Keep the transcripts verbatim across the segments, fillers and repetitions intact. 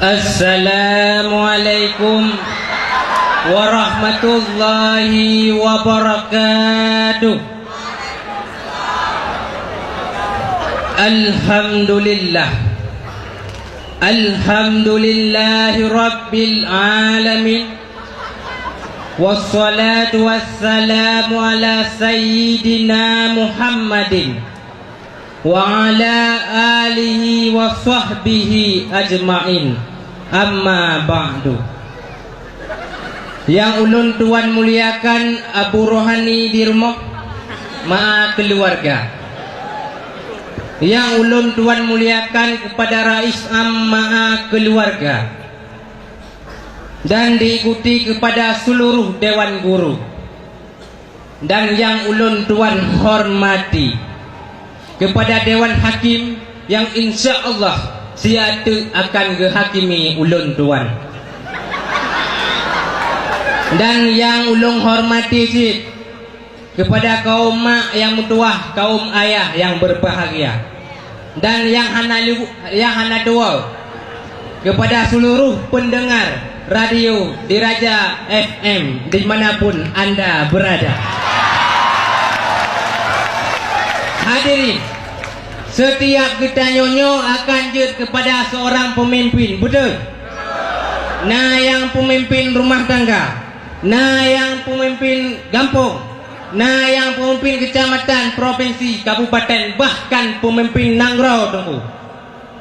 Assalamualaikum warahmatullahi wabarakatuh. Alhamdulillah. Alhamdulillahi rabbil alamin. Wassalatu wassalamu ala sayyidina Muhammadin wa ala alihi wa sahbihi ajma'in. Amma ba'du. Yang ulôn tuan muliakan Abu Rohani di rumoh, ma'a keuluwarga. Yang ulôn tuan muliakan keupada Rais Am ma'a keuluwarga. Dan diikuti keupada seuluruh dewan guru. Dan nyang ulôn tuan hormati keupada dewan hakém nyang insya Allah siat teuk akan geuhakimi ulôn tuan. Dan nyang ulôn hormati cit keupada kaum mak nyang meutuwah, kaum ayah nyang beubahgia. Dan nyang hana lu-, nyang hana tuwoe, keupada seuluruh peundeungar radio Diraja F M di mana pun anda beurada. Hadirin, seutiap geutanyoe nyoe akan jeuet keupada seurang peumimpén, beutôi? Na nyang peumimpén rumoh tangga, na nyang peumimpén gampông, na nyang peumimpén keucamatan, propinsi, kabupaten, bahkan peumimpén nanggroe, Teungku.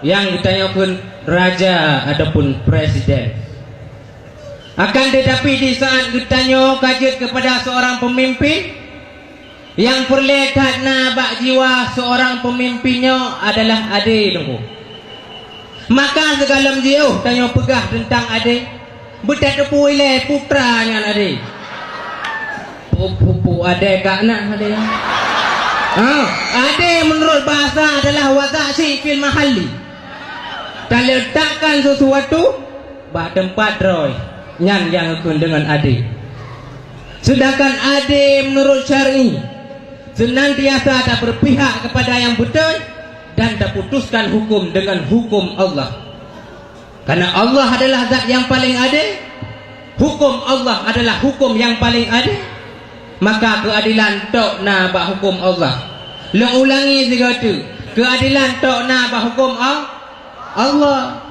Nyang geutanyoe kheun raja ataupun presiden. Akan teutapi, di saat geutanyoe ka jeuet keupada seurang peumimpén, nyang peureulée that na bak jiwa seurang peumimpén nyoe adalah adé, Teungku. Maka sigohlom jiôh tanyoe peugah teuntang adé, beutateupeue ilée peue treuk nyan adé. Pu-, pu-, pu-, adé ka na adé. Ha, adé meunurot bahasa adalah wadha' syai' fil mahalli. Taletakkan sesuatu bak teumpat droe, nyan nyang geukheun deungon adé. Seudangkan adé meunurot syar'i, seunantiasa tabeurpihak keupada nyang beutôi dan taputuskan huköm deungon huköm Allah. Karena Allah adalah zat nyang paleng adé, huköm Allah adalah huköm nyang paleng adé, maka keuadelan tok na bak huköm Allah. Lôn ulangi sigoe teuk, keuadelan tok na bak huköm Al-, Allah.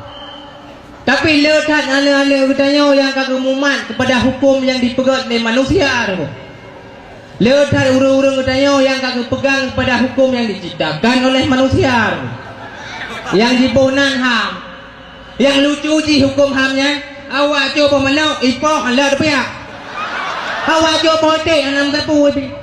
Tapi le that aneuk-aneuk geutanyoe nyang ka geumumat keupada huköm nyang jipeugét lé manusia, le that ureuëng-ureuëng geutanyoe nyang ka geupeugang keupada huköm nyang jiciptakan oleh manusia, nyang jiboh nan ham. Nyang lucu jih huköm ham nyan, awak cok boh manok, ipoh, lheueh piak. Awak cok boh ék, hana meusapeue pih.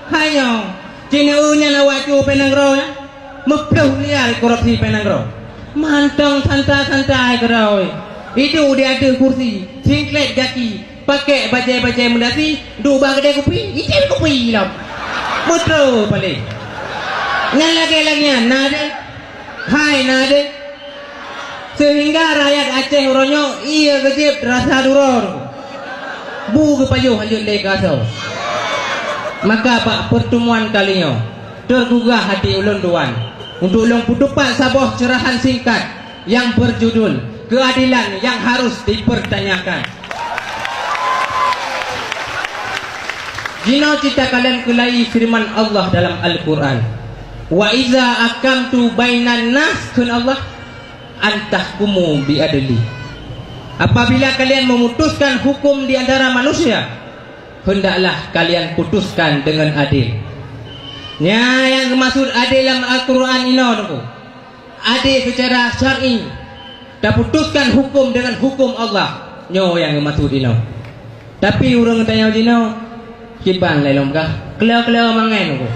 Hai nyoe, jihnyan awak cok péng nanggroe nyan. Meuploh miliar korupsi péng nanggroe. Mantong santai-santai keudroe. Iduek di ateueh kursi, singklét gaki, pakék bajée-bajée meudasi, duek bak keudée kupi, icém kupi lom. Meutroh paléh. Nyan lagée-lagée nyan, na deh? Hai, na deh? Seuhingga rakyat Aceh uroe nyoe ié geujieb rasa duroe. Bu geupajoh hanjeuet lé keu asoe. Maka bak peurteumuan kali nyoe, teugugah hati ulôn tuan untuk lôn peutupat saboh ceurahan singkat nyang beujudul Keuadelan Nyang Harôh Dipeurtanyakan. Jinoe cit takalon keulai feureuman Allah dalam Al-Qur'an, "Wa iza hakamtum bainan nas," kheun Allah, "an tahkumu bil adli." Apabila kalian memutuskan hukum di antara manusia, hendaklah kalian putuskan dengan adil. Nyan nyang geumaksud adil lam Al-Qur'an inoe, Teungku. Adil seucara syar'i, taputuskan huköm deungon huköm Allah. Nyoe nyang geumaksud inoe. Tapi ureuëng tanyoe jinoe, kiban lé lôn peugah, kleu-kleu mangai nunggu.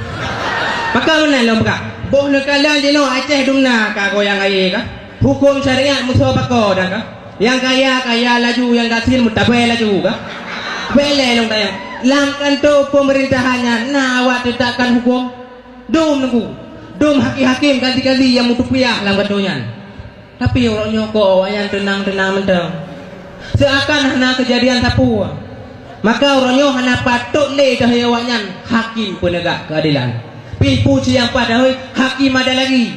Pakon meunan lôn peugah, boh neukalon jinoe Aceh dum na ka goyang aye ka? Huköm syariat meusoe pakoe dah ka? Nyang kaya, kaya laju, nyang gasien meutabée laju ka? Bèk lé lôn tanyong, lam kantô peumeurintahan nyan na awak teutakkan huköm? Dum nunggu, dum hakim-hakim, kadhi-kadhi nyang meutupiah lam kantô nyan. Tapi uroe nyoe kok awaknyan teunang-teunang mantong, seuakan hana keujadian sapeue. Maka uroe nyoe hana patot lé tahôi awaknyan hakim peunegak keuadelan. Pih peue nyang paih tahôi hakim ada lagi.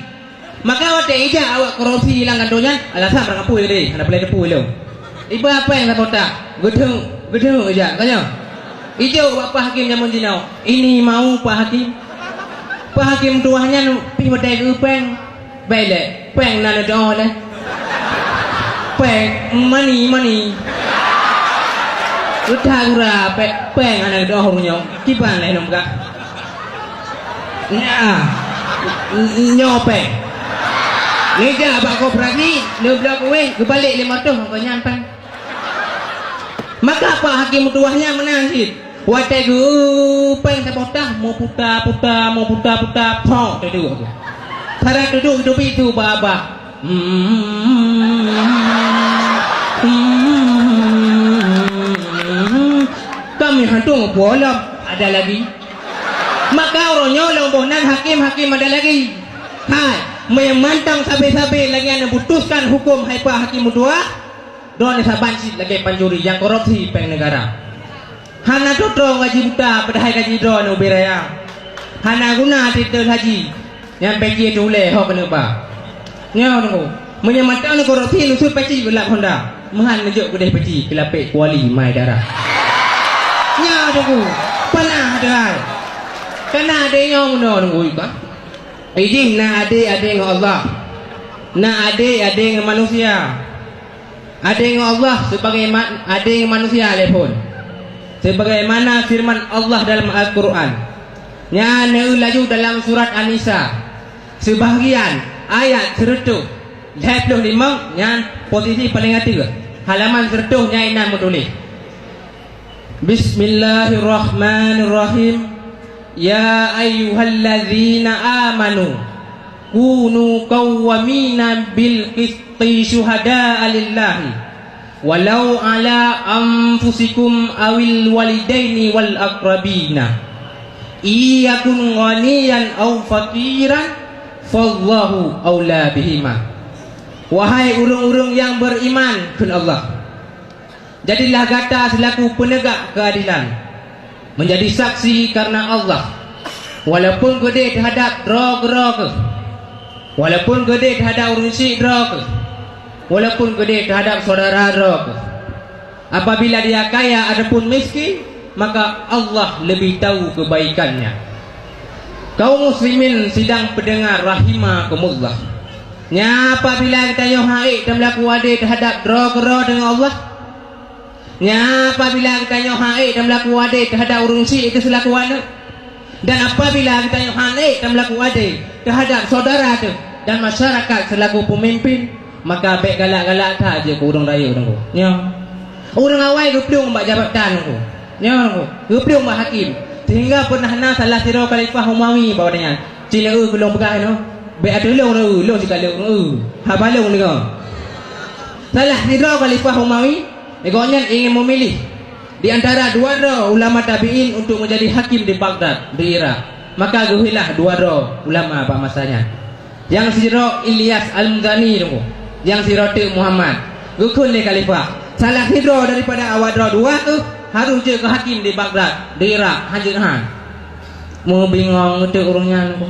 Maka watèe ijak awak korupsi lam kantô nyan, alasan barangkapeue tadi, hana peureulèe teupeu lom. Iba péng saboh tak, geudeueng, geudeueng ijak, ka nyoe. Ijok bak Pak Hakim jameun jinoe, "Ini mau, Pak Hakim." Pak Hakim tuwah nyan pih watèe geu péng. Bèk lé, péng na neudoh lé. Péng, money, money. Udah gura, péng, péng hana neudoh ureueng nyoe. Kiban lé lôn peugah. Nyoe, nyoe péng. Neujak bak koperasi, neublok ueh, geubalek lima reutôh, ngon nyan péng. Maka Pak Hakim meutuwah nyan meunan cit. Watèe geu péng saboh tah, meuputa-puta, meuputa-puta, phok teuduek. Sarai teuduek, teubiet su babah. Hmm, hmm, kami hantu ngeupolom, ada lagi. Maka uroe nyoe lôn boh nan hakim-hakim ada lagi. Hai, meunyo mantong sabe-sabe lagèe nyan neuputuskan huköm hai Pak Hakim meutuwah, droeneuh saban cit lagèe pancuri nyang korupsi péng neugara. Hana troh-troh gaji buta, padahai gaji droeneuh ubé raya. Hana guna titel haji, nyang peci teuh ulèe ho keuneuk ba. Nyoe Teungku, meunyoe mantong neukorupsi, neusut peci geulap honda, meuhan neujok keudeh peci keu lapèk kuali mai darah. Nyoe Teungku, peunah deuhai. Kana adé nyoe meunoe Teungku ka. Idéh na adé-adé ngon Allah. Na adé-adé ngon manusia. Adé ngon Allah seubagaimana adé ngon manusia lé phon. Seubagaimana feureuman Allah dalam Al-Qur'an. Nyan neueu laju dalam surat An-Nisa, seubahgian ayat sireutôh lhèe ploh limong, nyan posisi paléng ateueh, halaman sireutôh nyan inan meutuléh. Bismillahirrahmanirrahim. Ya ayyuhalladzina amanu, kunu qawwamina bil qisti syuhada'a lillahi, walau ala anfusikum awil walidaini wal aqrabina. Iyakun ghaniyan aw faqiran, fallahu aula bihima. Wahai ureuëng-ureuëng nyang beriman, kheun Allah, jadilah gata seulaku peunegak keuadelan, meunjadi saksi kareuna Allah, walaupun keudeh teuhadab droe keudroe keuh, walaupun keudeh teuhadab ureuëng syik droe keuh, walaupun keudeh teuhadab syedara droe keuh. Apabila dia kaya ataupun miskin, maka Allah leubeh tahu keubaikannya. Kaum muslimin sidang peudeungoe rahimakumullah. Nyan apabila geutanyoe han ék tameulaku adé teuhadab droe keudroe deungon Allah, nyan apabila geutanyoe han ék tameulaku adé teuhadab ureuëng syik keuh seulaku aneuëk, dan apabila geutanyoe han ék tameulaku adé teuhadab syedara teuh dan masyarakat seulaku peumimpin, maka bék galak-galak that jeuet keu ureuëng rayeuk Teungku. Nyoe. Ureuëng awai geuplueng bak jabatan Teungku. Nyoe Teungku. Geuplueng bak hakim. Sehingga pernah na salah sidroe khalifah Umawi bak watée nyan. Ci lôn peugah inoe. Bék ateueh lôn, lôn sikalon. Haba lôn deungoe. Salah sidroe khalifah Umawi, gobnyan ingin memilih di antara dua droe ulama tabi'in untuk menjadi hakim di Baghdad, di Irak. Maka geuhilaf dua droe ulama bak masa nyan. Nyang sidroe Ilyas Al-Muzani Teungku, nyang sidroe teuk Muhammad. Geukheun lé khalifah, salah sidroe daripada awak droe dua teuh harôh jeuet keu hakim di Baghdad, di Irak, hanjeuet han. Meubingong teuk ureuëng nyan Teungku.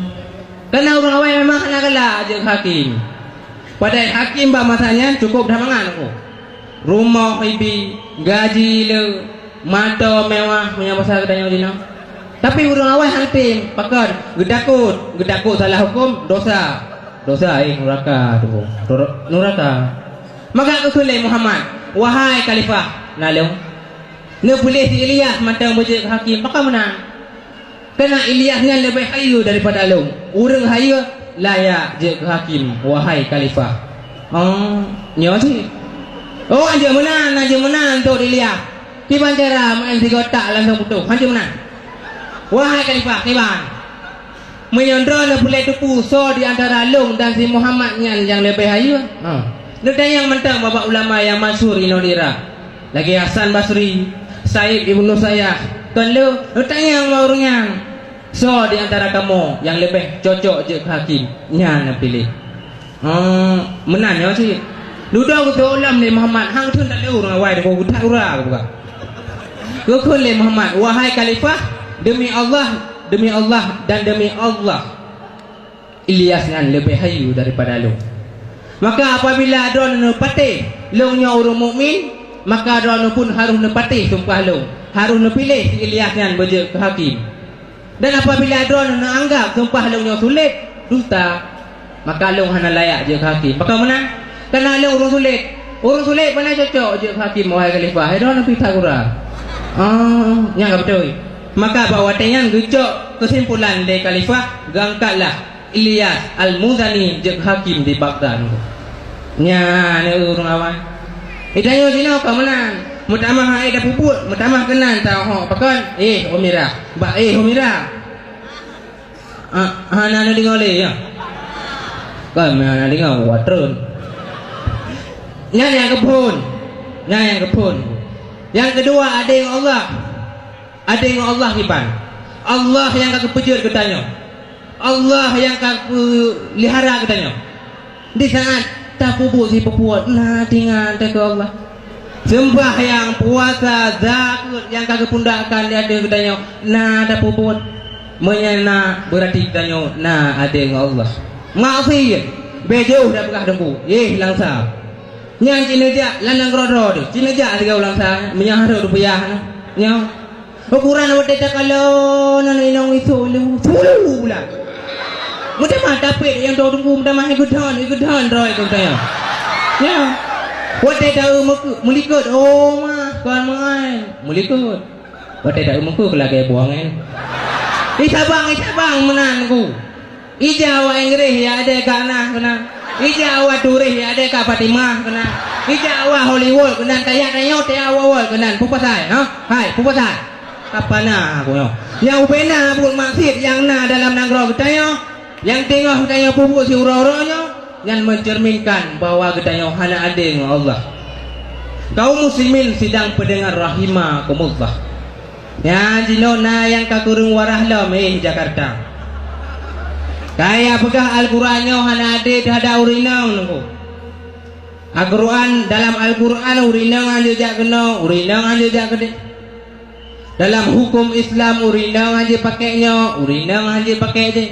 Kareuna ureuëng awai memang hana galak jeuet keu hakim. Padahai hakim bak masa nyan cukup that mangat Teungku. Rumoh ibi, gaji le, moto mewah, meunyoe basa geutanyoe jinoe. Tapi ureuëng awai han tem, pakon? Geutakot, geutakot salah huköm, dosa. Dosa, eh, nuraka tu. Nuraka. Maka geukheun lé Muhammad, "Wahai khalifah, na lôn. Neupiléh si Ilyas mantong beujeuet keu hakim, pakon meunan?" Kareuna Ilyas nyan leubeh hayeue daripada lôn. Ureuëng hayeue layak jeuet keu hakim, wahai khalifah. Oh, nyoe cit. Oh, hanjeuet meunan, hanjeuet meunan, Teungku Ilyas. Kiban cara meu'en sigoe tak langsong putôh. Hanjeuet meunan. Wahai khalifah, kiban. Meunyoe droeneuh peureulée teupeu soe di antara lôn dan si Muhammad nyan nyang leubeh hayeue, ha, neutanyong mantong bak ulama nyang masyhur inoe di Irak. Lagée Hasan Basri, Said Ibnu Musayyab, kon lôn, neutanyong bak ureuëng nyan, soe di antara kamoe nyang leubeh cocok jeuet keu hakim, nyan neupiléh. Oh, meunan nyoe cit. Dudoe geuteu'oh lom lé Muhammad, han geutheun that lé ureuëng awai, geutak ura geupeugah. Geukheun lé Muhammad, "Wahai khalifah, demi Allah, demi Allah, dan demi Allah." Ilyas nyan leubeh hayeue daripada lôn. Maka apabila droeneuh neupatéh lôn nyoe ureuëng mukmin, maka droeneuh pun harôh neupatéh sumpah lôn, harôh neupiléh si Ilyas nyan beujeuet keu hakém. Dan apabila droeneuh neuanggab sumpah lôn nyoe sulet, dusta, maka lôn hana layak jeuet keu hakém. Pakon meunan? Kareuna lôn ureuëng sulet. Ureuëng sulet meunan cocok jeuet keu hakém, wahai khalifah. Hai droeneuh pih that gura. Ah, nyang ka beutôi. Maka bak watée nyan geucok keusimpulan lé khalifah, geuangkatlah Ilyas Al-Muzani jeuet hakém di Baghdad. Nyan ureuëng awai. Di tanyoe sinoe ka meunan. Meutamah hai tapeubuet, meutamah keunan tahok pakon? Eh, Umirah. Bak eh, Umirah. Ah, hana neudeungoe lé, ya? Kan hana deungoe, watreun. Nyan nyang keuphon. Nyan nyang keuphon. Nyang keudua, adé ngon Allah. Adé ngon Allah kiban. Allah nyang ka geupeujeuet geutanyoe. Allah nyang ka peulihara geutanyoe. Di saat tapeubuet sipeubuet, na teuingat teuh keu Allah. Seumbahyang, puasa, zakeuet nyang ka geupundakkan di ateueh geutanyoe, na tapeubuet. Meunyoe na, beurati geutanyoe na adé ngon Allah. Maksiet, bék jeuet tapeugah teungku, yeh langsa. Nyan ci neujak lam nanggroe droe teuh, ci neujak sigoe langsa, meunyoe harôh rupiah na. Nyoe. Ukuran watée takalon aneuk inong isok leuh, sepuluh bulan. Meutamah tapet nyang dua teungku, meutamah geudhan, geudhan droe teuh tanya. Nyan. Watée taeu meuke-, meulikot, oh mah, kon meuai. Meulikot. Watée taeu meuke lagée buangan. Isabang, isabang meunan ku. Ija awak Inggréh ya adé ka Anah keunan. Ija awak Turéh ya adé ka Fatimah keunan. Ija awak Hollywood keunan, kaya tanyoe teuh awak Wall keunan. Peue pasai, ha? Hai, peue pasai? Ka pana aku nyoe. Nyang ubena buet maksiet nyang na dalam nanggroe geutanyoe, nyang teungoh geutanyoe peubuet siuroe-uroe nyoe, nyan mencerminkan bahwa geutanyoe hana adé ngon Allah. Kaum muslimin sidang peudengar rahimakumullah. Nyan jinoe na nyang ka kureueng waras lom, eh, Jakarta. Kaya peugah Al-Quran nyoe hana adé teuhadap ureuëng inong teungku. Al-Quran, dalam Al-Quran ureuëng inong hana jak keunoe, ureuëng inong hana jak keudeh. Dalam huköm Islam ureuëng inong hana pake nyoe, ureuëng inong hana pake jih.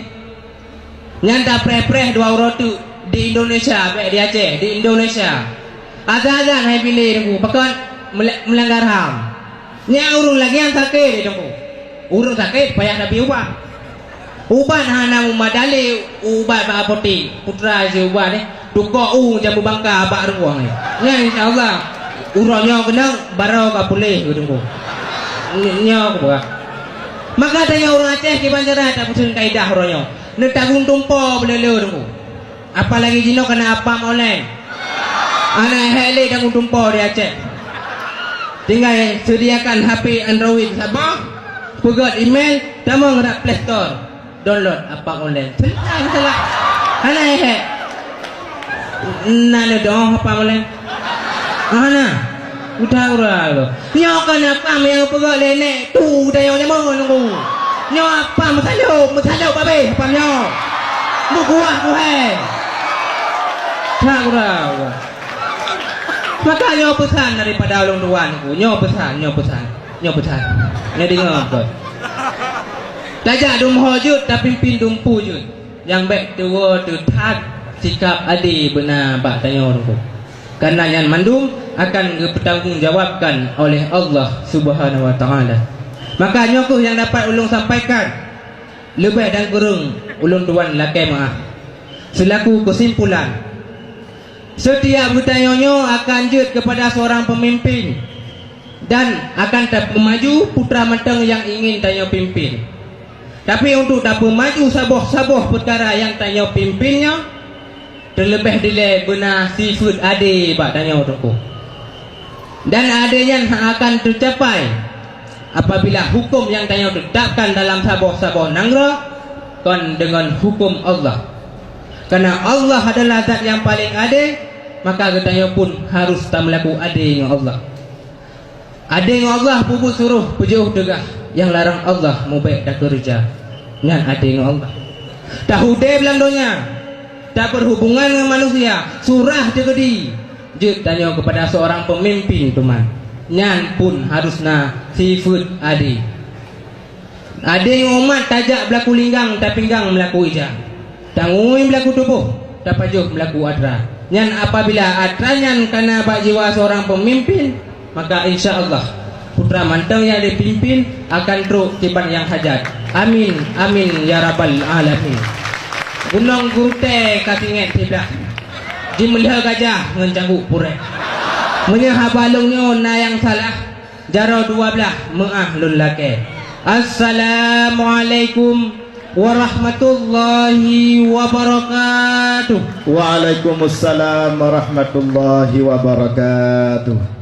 Nyan tapreh-preh dua uroe teuk di Indonesia, bék di Aceh, di Indonesia. Azan-azan hai bilé teungku, pakon meula-, meulanggar ham. Nyan ureuëng lagée nyan sakét teungku. Ureuëng sakét payah tabi ubat. Ubat hana mumadali ubat bak apotek. Putra si ubat eh, tukok u jambu bangka bak ruwang eh. Nyan insya Allah uroe nyoe keunong baroe ka puléh teungku. Ny-, nyoe kupeugah. Maka tanyoe ureuëng Aceh kiban cara tapeuseun kaidah uroe nyoe. Neutagun tumpo beuleu-leu teungku. Apalagi jinoe kana apam online. Hana hék lé tagun tumpo di Aceh. Tinggai sediakan H P Android saboh, peugét email, tamong rot Play Store, download apam online. Selesai masalah. Hana hék. Na neudoh apam online? Hana. Udah udah. Nyoe kan apam nyang peugét lé nek tu tanyoe nyaman nunggu. Nyoe apam meusalok, meusalok babeh apam nyoe. Meukuah kuhai. Udah udah. Maka nyoe peusan daripada ulôn tuan ku. Nyoe peusan, nyoe peusan, nyoe peusan. Nyoe deungoe beutôi. Tajak dum ho jeuet, tapimpin dum peue jeuet. Nyang bék tuwoe teuthat sikab adé beuna bak tanyoe teungku. Kareuna nyan mandum akan geupeutanggong jawabkan oleh Allah Subhanahu wa Taala. Maka nyoe kheueh nyang dapat ulôn sampaikan. Leubeh dan kureueng ulôn tuan lakée meuáh. Seulaku keusimpulan, Setiap geutanyoe nyoe akan jeuet keupada seurang peumimpin dan akan tapeumaju putra mantong nyang ingin tanyoe pimpin. Tapi untuk tapeumaju saboh-saboh peukara nyang tanyoe pimpin nyoe, teuleubeh dilée beuna sifeuet adé bak tanyoe teungku. Dan adé nyan akan teucapai apabila huköm nyang tanyoe teutapkan dalam saboh-saboh nanggroe kon deungon huköm Allah. Karena Allah adalah zat nyang paleng adé, maka geutanyoe pun harôh tameulaku adé ngon Allah. Adé ngon Allah peubuet suroh peujiôh teuga nyang larang Allah mubék takeureuja. Nyan adé ngon Allah. Taudeb lam donya, tapeuhubongan ngon manusia, surah teukeudi, jeuet tanyoe keupada seurang peumimpin teuma. Nyan pun harôh na sifeuet adé. Adé ngon umat tajak beulaku linggang, tapinggang meulaku ija. Tangui meulaku tuboh, tapajoh meulaku atra. Nyan apabila atra nyan kana bak jiwa seurang peumimpin, maka insya Allah putra mantong nyang jipimpin akan trok kiban nyang hajat. Amin, amin ya rabbal alamin. Gunong Gurutée ka tingét siblah, jimeulheueh gajah ngon cangguek puréh. Meunyoe haba lôn nyoe na nyang salah, jaroe dua blaih meuáh lôn lakée. Assalamualaikum warahmatullahi wabarakatuh. Waalaikumsalam warahmatullahi wabarakatuh.